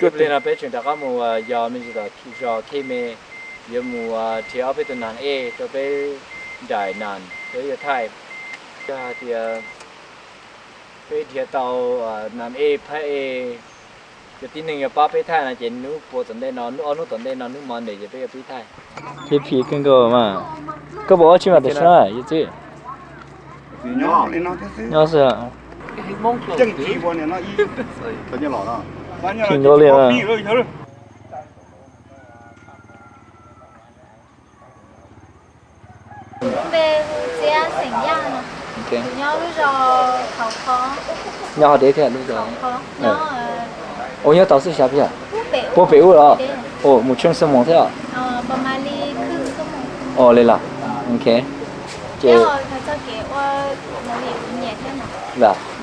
Ib pliag no peb tseem rov qab mus yos me ntsis tom zos Khej Me, yuav mus nrhiav ob peb tus nas ej rau peb nraim nas peb yuav thaij. Yog hais tias peb nrhiav tau nas ej phab ej, cov tib neeg yuav pab peb thaij no ces hnub puas tom ntej no, hnub ob hnub tom ntej no, hnub Monday ces peb yuav pib thaij. Ces phim kawg nkaus mas. Koj puas ua tsi mas tam sim no yawm txiv? Nyob xwb. Phim nkauj li mas. Npe hu Txiab, xeem Yaj no. Kuv nyob lub zos Khauv Qhov. Nyob hov deb thiab lub zos. Ua nyob tau xwb xyov puas pem ub los? Mus tsheej xuab moos thiab. Ua li los? Ok. Ces,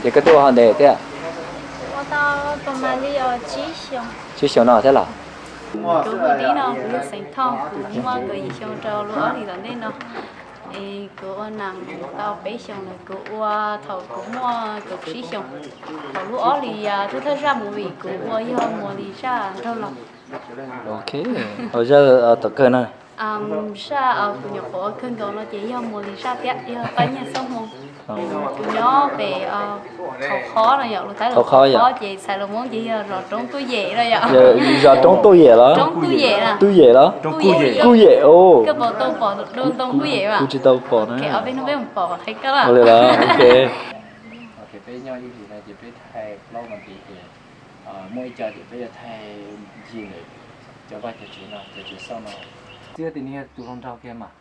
ces koj twb ua hov ntev thiab? Tsib xyoos no thiab los? Kuv hu Tib no, kuv yog xeem Thoj, kuv muaj kaum yim xyoo rau lub ob hlis tom ntej no. Es kuv ua nas tau peb xyoos lawm, kuv ua thaum kuv muaj kaum tsib xyoos. Thaum lub ob hlis, twb thawj zaj movie kuv ua yog Muas Lis zaj nraug laus. Ok, ua zaj tom kawg na. Zaj kuv nyuam qhuav ua kawg nkaus no ces yog Muas Lis zaj thiab, yog Paj Nyiaj Xoob Hmoo. Kuv nyob pem Khauv Qhov no yom, lus Thaib los Khauv Qhov ces txhais lus Hmoob ces yog zos Roob Tuj Yem no yom. Zos Roob Tuj Yem los? Roob Tuj Yem na. Tuj Yem los? Kuj Yem. Koj puas tau pom Roob Tuj Yem mas? Kuv tsis tau pom na. Ob peb hnub peb mus pom qhia koj. Ua li los, ok. Ok, peb nyob ib hlis no ces peb thaij plaub no ces muaj ib co ces peb yuav thaij ncig ntawm cov vaj cov tsev no, cov tsev xauj no. Txiab tias nws yog tus hluas nraug kiag mas,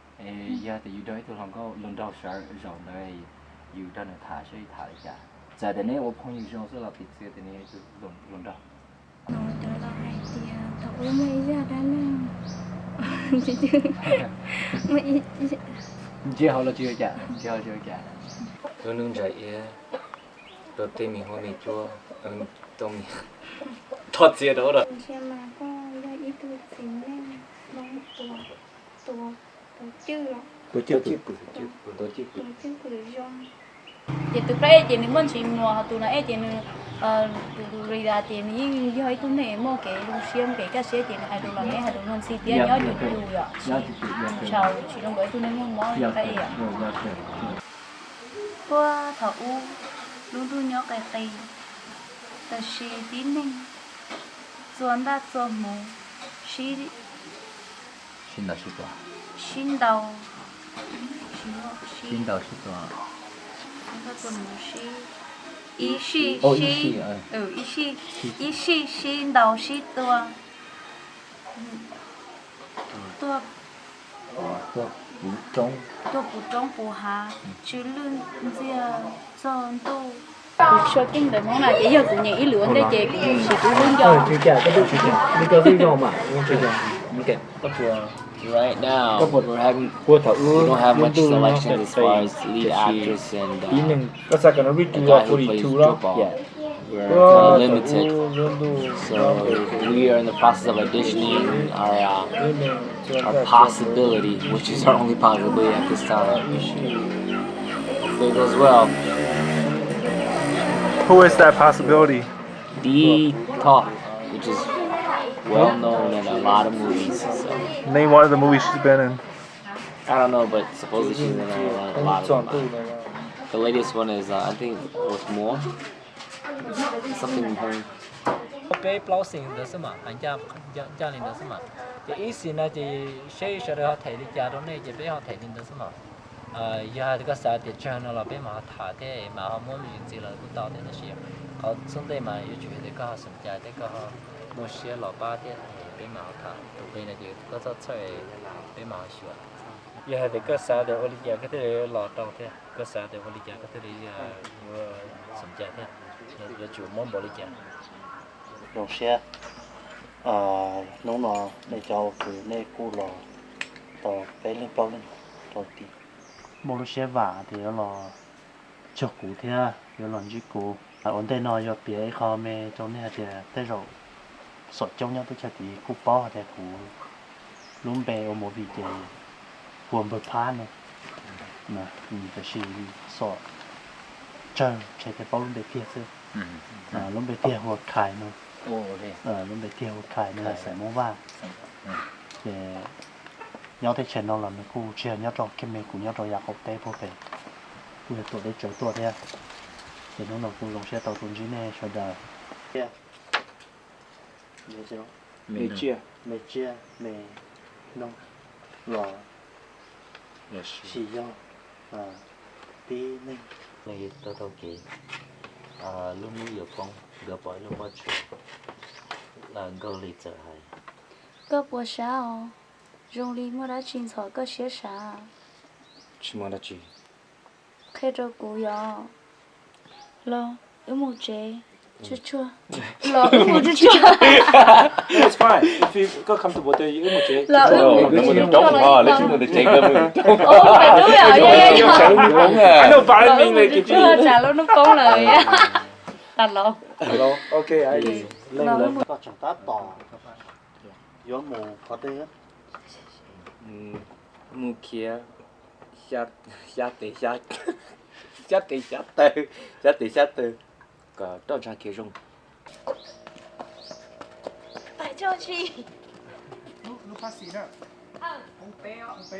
yog tias yus nrog ib tug hluas nkauj hluas nraug sawv zaum ntawd, yus nrog nws tham saib tham li cas. Txawm tias neb ua phooj ywg zoo xwb los piv txwv tias nws yog ib tug hluas nraug. Cov laus hais tias thaum ub muaj ib zaj dab neeg, ntsia hauv los tsis ua cas, ntsia hauv tsis ua cas. Lub hnub ntsais iab, rau tej me huab me cuab, rau me, rho txiav rau ub rau. Ntsia mas koj yog ib tug txiv neej Hmoob tua, tua, tua cwj los? Tua cwj pwm, tua cwj pwm zoo. Ces tus plab ej ces nws muaj ntsis muag, ho tus nas ej ces nws, tus Rida ces nws yeej yog ib tug neeg muaj kev zoo siab, muaj kev kaj siab ces nws hais lus los nws hais lus luag ntxhi thiab nyob cuag yus yom, tsis ntshai, tsis zoo nkaus ib tug neeg muaj mob li plab ej yom. Puag thaum ub, lub ntuj nyob qis qis, tab sis tib neeg txua ntaj txua hmuv, sib, sib ntaus sib tua, sib ntaus, sib ntaus sib tua, sib ntaus sib tua, ib sij, ib sij, ib sij sib ntaus sib tua, tuaj, tuaj puv roob puv hav, tsw lwj ntxiag txog ntuj. Kuv tshua keej ntawm Hmoob na ces yog kuv nyeem ib lwm ua ntej ces kuv siv kuv lub nco. Right now, we're having, we don't have much selection as far as lead actress and uh, a guy who plays Drupal. We're kind of limited. So we are in the process of auditioning our uh, our possibility, which is our only possibility at this time. Hopefully it goes well. Who is that possibility? Dee Talk, which is well known in a lot of movies. So. Name one of the movies she's been in. I don't know, but supposedly she's been in a lot of them. The latest one is, uh, I think, with more. Something home. Peb plaub xeem ntawd xwb mas, hais ncaj li ntawd xwb mas. Ces ib xeem no ces seb sawv daws ho them li cas rau nej ces peb ho them li ntawd xwb mas. Yog hais tias koj xav tias tsawg no los peb mam ho tham thiab mam ho muab me ntsis ntxiv los kuj tau thiab, tab sis qhov xub ntej mas yuav tsum yog tias koj ho xeem cai thiab koj ho muaj siab los pab thiab peb mam ho tham. Tus nqi no ces koj txhob txhawj, peb mam ho xyuas. Yog hais tias koj xav tias ua li cas koj thiaj li los tau thiab, koj xav tias ua li cas koj thiaj li xeem cai thiab, yuav tsum muab npaum li cas. Zoo siab, hnub no nej cov ua kwv nej kuj los tau peb leeg plaub leeg rau tid. Muaj lub siab vam tias yuav los cuag kuv thiab yuav los ntsib kuv. Ua ntej no yuav piav ib qho me rau nej hais tias tej zaum xom coob nyob teb chaws tid kuj paub hais tias kuv lub npe ua movie ces hu ua Npawg Phab no, tab sis xom tsawg ntshe thiaj paub lub npe tiag xwb. Lub npe tiag hu ua Khais no. Lub npe tiag hu Khais, nws yog xeem Hmoob Vaj. Ces nyob teb chaws no los nws kuj tsis yog nyob rau kiag me, kuv nyob rau yav qaum teb puag pem, kuj yog tuam deb tsawv tuaj thiab. Ces hnub no kuj zoo siab tau tuaj ntsib nej sawv daws. Me tsiaj, me noog los sis yog tib neeg. Tau tau kev, lub hnub yuav poob, nkawd pom ib lub pob tsuas nkaug li txawm hais. Koj puas sab os? Zoo li muaj dab tsi ntxhov koj siab sab? Tsis muaj dab tsi. Qhia rau kuv yog. Los wb mus tsev tsuag tsuag. Los wb mus tsuag tsuag. It's fine. If you got comfortable, then wb mus tsev. Los wb mus tsuag tsuag. Mus tsev, mus tsev. Ub, pem dub yom. I know, but I mean, like, if you tsam lub hnub poob lawm. Tag los. Hello. Ok. Koj tseem tab tom yuav mus qhov twg? Mus khiav xya tes xya, xya tes xya taw, xya tes xya taw kom roj ntsha khiav zoo. Lub, lub phab xis na. Lub peb os.